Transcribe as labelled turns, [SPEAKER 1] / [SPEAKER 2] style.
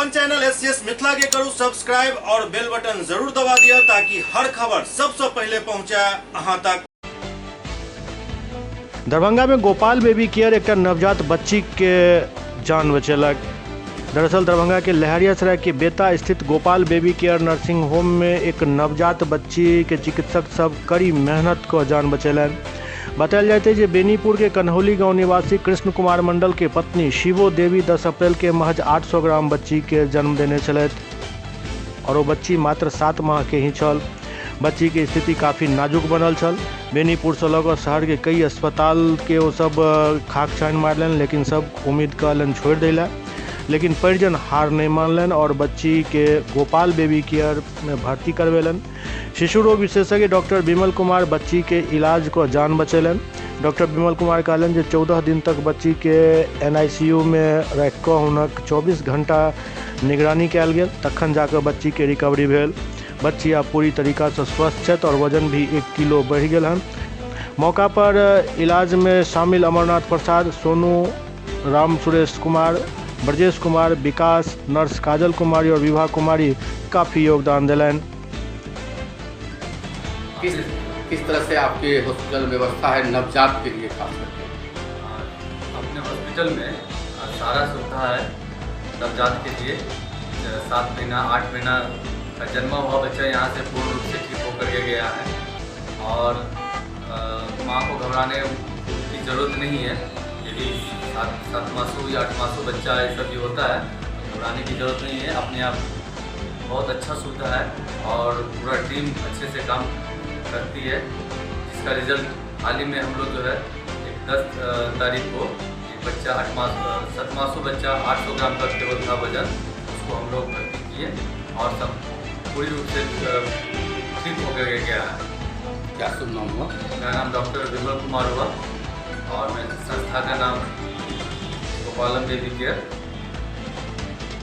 [SPEAKER 1] अपन channel SCS Mithila के करू सब्सक्राइब और बेल बटन जरूर दबा दिया ताकि हर खबर सबसे पहले पहुंचे अहां तक।
[SPEAKER 2] दरभंगा में गोपाल बेबी केयर एकटा नवजात बच्ची के जान बचेलक। दरअसल दरभंगा के लहरियासराय के बेता स्थित Gopal baby care nursing home में एक नवजात बच्ची के चिकित्सक सब कड़ी मेहनत क जान बचेलनि। बतायल जाइत अछि जे बेनीपुर के कन्हौली गांव निवासी कृष्ण कुमार मंडल के पत्नी शिवो देवी 10 अप्रैल के महज 800 ग्राम बच्ची के जन्म देने छलथि और ओ बच्ची मात्र 7 माह के ही छल। बच्ची के स्थिति काफ़ी नाजुक बनल छल। बेनीपुर से लऽ कऽ शहर के कई अस्पताल के ओ सब खाक छानि मारलनि, लेकिन सब उम्मीद कहलनि छोड़ि दै लए, लेकिन परिजन हार नहीं मानलनि और बच्ची के गोपाल बेबी केयर में भर्ती करवेलनि। शिशु रोग विशेषज्ञ डॉक्टर विमल कुमार बच्ची के इलाज कऽ जान बचेलनि। डॉक्टर विमल कुमार कहलनि जे 14 दिन तक बच्ची के NICU में राखि कऽ हुनक 24 घंटा निगरानी कयल गेल, तखन जाकऽ बच्ची के रिकवरी भेल। बच्ची आब पूरी तरीका से स्वस्थ छथि और वजन भी 1 किलो बढ़ि गेल हन। मौका पर इलाज में शामिल अमरनाथ प्रसाद, सोनू, राम सुरेश कुमार, ब्रजेश कुमार, विकास, नर्स काजल कुमारी और विभा कुमारी काफ़ी योगदान देलनि।
[SPEAKER 3] किस किस तरह से आपके हॉस्पिटल में व्यवस्था है नवजात के लिए खास करके?
[SPEAKER 4] अपने हॉस्पिटल में सारा सुविधा है नवजात के लिए। 7 महीना 8 महीना का जन्मा हुआ बच्चा यहाँ से पूर्ण रूप से ठीक होकर के गया है और माँ को घबराने की ज़रूरत नहीं है। यदि 7 मासों या 8 मासों बच्चा ये सब भी होता है तो घबराने की ज़रूरत नहीं है। अपने आप बहुत अच्छा सुविधा है और पूरा टीम अच्छे से काम करती है, जिसका रिजल्ट हाल ही में हम लोग जो है एक 10 तारीख को एक बच्चा 8 मास 7 मासों बच्चा 800 ग्राम का केवल था वजन, उसको हम लोग भर्ती किए और सब पूरी रूप से ठीक होकर के गया है।
[SPEAKER 3] क्या शुभ नाम हुआ?
[SPEAKER 4] मेरा नाम डॉक्टर विमल कुमार हुआ और मेरे संस्था का नाम गोपालम बेबी केयर।